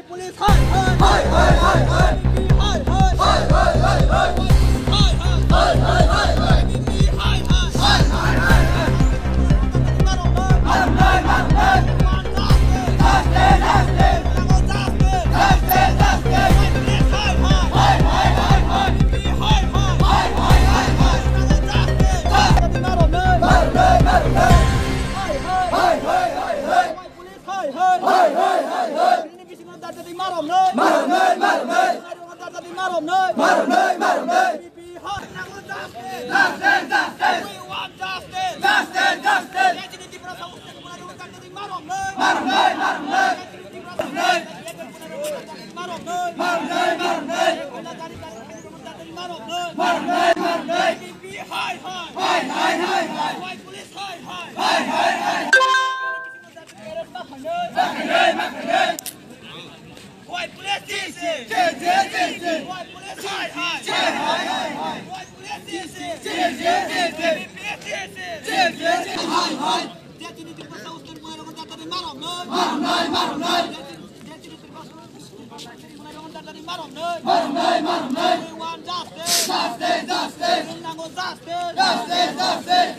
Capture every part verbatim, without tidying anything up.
Police, hai, hai. Hai, hai, hai, hai. Hai, hai, hai, hai. Hai, hai, hai, hai. Hai, hai, hai, hai. Hai, hai. Hai, hai, hai, hai. Bini bisingo dada di marom noi. Marom noi, marom noi. Dada di marom noi. Marom noi, marom noi. P P hai. Justice, justice. We want justice. Justice, justice. Dada di marom noi. Marom noi, marom noi. Marom noi, marom noi. Marom noi, marom noi. Marom noi, marom noi. P P hai, hai. Hai, hai, hai, hai. Why police hai, hai. Hai, hai, hai. Justice, justice. Justice, justice. Justice, justice.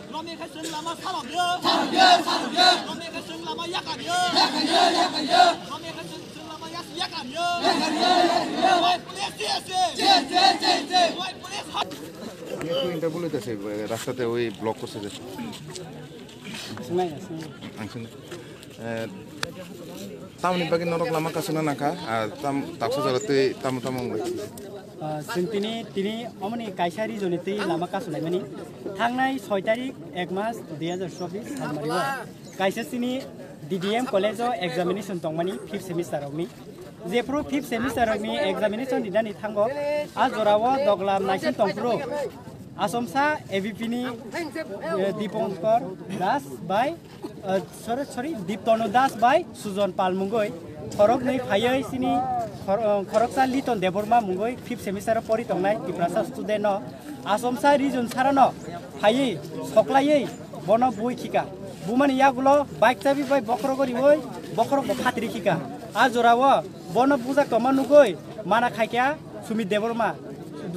Romwi khe chwng lama sarok yo. Sarok yo, sarok yo. Romwi khe chwng lama yakar yo. Yakar yo, yakar yo. Romwi khe chwng, chwng lama yak-, yakar yo. Yakar yo, yakar yo. Why police C S A? C S A, C S A. Why police ha- আমি একটু ইন্টারভিউ লইতেছি, রাস্তাতে ওই ব্লক করছে যে। Ang sini, eh, tamni bagwi norok lama kasuna nangkha, ah, tam, taksa jora twi tamo tamo wngwi. Ah, chwng tini, tini omoni kaisa region ni twi lama kasulaimani. Thangnai soi tarik ek mas dui hazar chobbish salmari o kaisa chini D D M college o examination tongmani fifth semester rokni. Jephru fifth semester rokni examination rinani thango, a jorao doglam naising tongphru. Asomsa A B P ni, eh, Dipankar Das bai, eh, sorry, sorry, Diptanu Das bai Sujon Pal mungoi khoroknwi phaiwi chini khor-, eh, khoroksa Liton Debbarma mungoi fifth semester o pori tongnai Tiprasa student no Asomsa region sarano phaiwi soklaiwi bono bui khika. Bumani yagulo bike chabi bai bokhorogo riwi bokhorok bo phatri khika. A jorao bono bujak tongma nugwi mana khaikha Sumit Debbarma.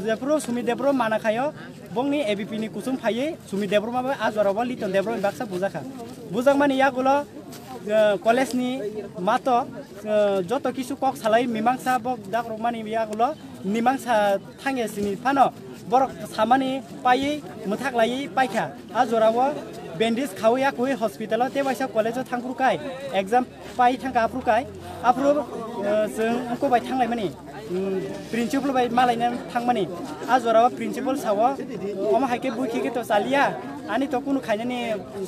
Jephru Sumit Debbarma mana khaio, bongni A B P ni kusum phaiwi Sumit Debbarma bai a jorao Liton Debbarma baksa bujakha. Bujakmani yagulo, eh, college ni mato, eh, joto kisu kok salai mimangsa bok dakrokmani yagulo mimangsa thangya sini phano borok samani paiwi mwthak laiwi paikha. A jorao bandage khawi yakwi hospital o tei waisa college o thangphru kai exam pai thangkha aphru kai. Aphru, eh, chwng wngko bai thanglaimani, mm, principal bai malaina thangmani. A jorao principal sao, omo hai khe bui khe khe to chaliya, ani to kunu khainani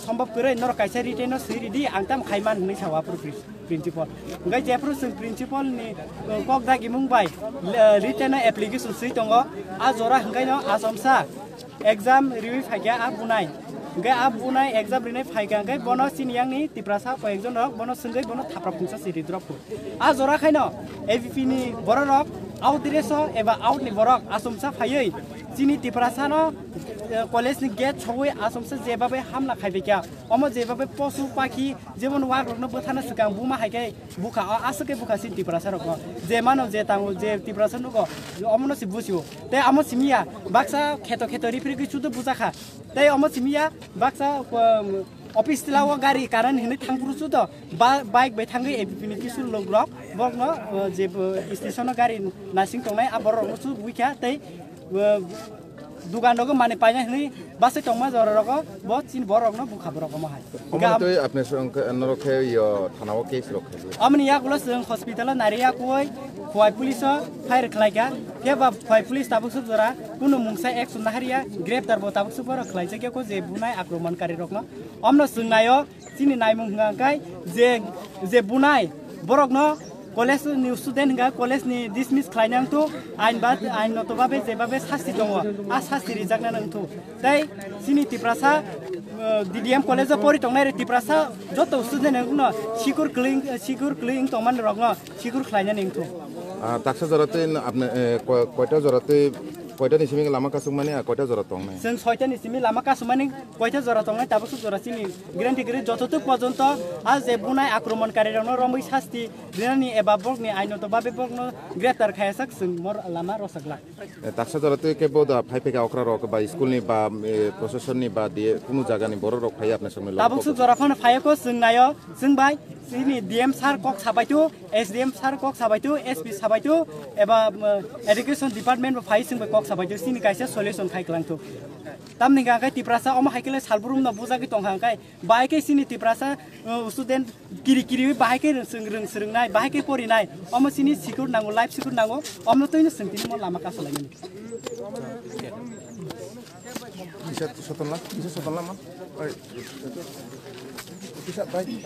sombhob kwrwi, norok kaisa written no swi ridi, ang tamo khai man hinwi sao aphru pri-, principal. Hwnkhe jephru chwng principal ni, eh, kok dagimung bai, eh, written no application swi tongo. A jora hwnkhe no Asomsa exam riwi phaikha a bunai. Hwnkhe a bunai exam rinai phaikha hwnkhe bono chini yang ni Tiprasa koi ekjon rok bono swngwi bono thapra phungsa siri drop kho. A jora khaino A B P ni borok rok out dress o eba out ni borok Asomsa phaiwi chini Tiprasa no, eh, college ni gate sogwi Asomsa jebabe hamla khaibaikha. Omo jebabe posu pakhi jemon wak rokno bwthana swkang buma hai khe bukha, o aswk khe bukha chini Tiprasa rokno. Je mano, je tango, je Tiprasa nugo, omono se busio. Tei omo simi ya, baksa kheto kheto ripri gwi chudo bujakha. Tei omo simi ya, baksa, um, office tila o gari current hinwi thangphuru chudo, ba-, bike bai thangwi A B P ni kisu lok rok, borokno, uh, je, uh, station o gari nasing tongnai, a borok rokno chu buikha tei, uh, dugan rogo manwi paina hinwi basai tongma jora rogo bo chini borok no bukha borok omo hai. Omo twi apni song norok khe yo thana o case rok khe. Amoni yagulo chwng hospital o nari yakui Khowai police o fire khlai kha. Khe ba Khowai police tabuk suk jora kunu mungsa action nahariya, greptar bo tabuk suk borok khlai jakya ko je bunai akromon kari rok no. Omno chwng naio. Chini naimung hwnka hwnkhe je, je bunai borokno college ni student hwnka college ni dismiss khlaina wngthu, ain ba, ain noto babe je babe sasti tongo, a sasti rijakna wngthu. Tei chini Tiprasa, eh, D D M college o pori tongnai re Tiprasa joto student wngno sikur kwlwi, sikur kwlwi wng tongmani rokno sikur khlainani wngthu. Ah, taksa jora twi apni, eh, ko-, koita jora twi Koita ni simi lama kasuk mani, a koita jora tong nai? Chwng soita ni simi lama kasuk mani, koita jora tong nai, tabuk suk jora chini guarantee gri joto tuk porjonto a je bunai akromon kari rokno romwi sasti rinani eba bokni ainoto babe bokno greptar khaya sak chwng mor lama rosak lak. Eh, taksa jora twi kebo da phai phai kha okra rok ba school ni ba, eh, procession ni ba diye kunu jaga ni borok rok phai apna samni lok. Tabuk suk jora phano phai ko chwng nayo, chwng bai chini D M sir kok sabai tu, S D M sir kok sabai tu, S P sabai tu, eba, um, education department bo phai chwng bai kok sabai tu, chini kaisa solution khai klang tu. Tamni hwnkha khe Tiprasa omo hai khe le salbrum no bujagwi tong kha khe, bahai khe chini Tiprasa, uh, student kiri kiri bahai khe rwng swrwng swrwngnai, bahai khe porinai, omo chini secure nango, life secure nango, omo twi no chwng tini mo lama kaso lai mani. Kisa soton la, kisa soton la ma. Oi. Kisa bai.